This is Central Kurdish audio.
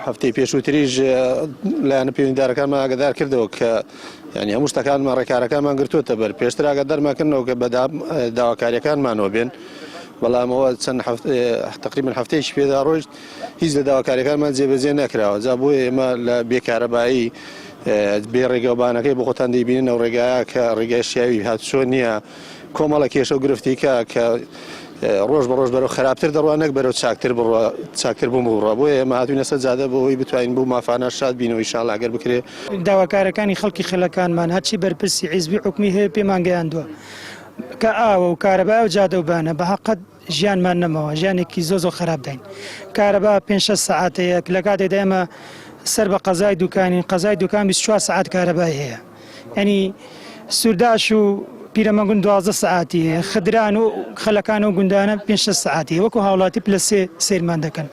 هەفتەی پێشووتریش لایەنە پەیوەندیدارەکانمان ئاگادار کردەوە کە یانی هەموو شتەکانمان ڕێکارەکانمان گرتووەتە بەر پێشتر ئاگادارمان کردنەوە کە بە داواکاریەکانمانەوە بێن بەڵام ئەوە چەند تقریبا هەفتەیەکی پێدا ڕۆیشت هیچ لە داواکاریەکانمان جێبەجێ نەکراوە جا بۆیە ئێمە لە بێکارەبایی بێ ڕێگەوبانەکەی بۆ خۆتان دەیبینن ئەو ڕێگایە کە ڕێگای شیاوی هاتوچۆ نییە کۆمەڵە کێشە و گرفتی کە کە ڕۆژ بە ڕۆژ بەرەو خراپتر دەڕوا نەک بەرەو چاکتر بڕوا چاکتر بوون بڕوا بۆیە ئێمە هاتوینە سەر جادە بۆ ئەوەی بتوانین بەو مافانە شاد بینەوە ئیشاڵا گەر بکرێ. داواکارەکانی خەڵکی خێلەکانمان هەرچی بەرپرسی حیزبی حکومی هەیە پێمان گەیاندووە کە ئاوە و کارەبایە و جادە و بانە بە هەقەت ژیانمان نەماوە ژیانێکی زۆر زۆر خراپ داین کارەبا پێ شەش سەعاتەیە لە کاتێکدا ئێمە سەر بە قەزای دوکانین قەزای دوکان 24 سەعات کارەبای هەیە ینی سورداش و پیرەمەگون 12 سەعاتی هەیە خدران و خەلەکان و گوندانە پێ شەش سەعاتی وەکو هاوڵاتی پلە سێ سەیرمان دەکەن.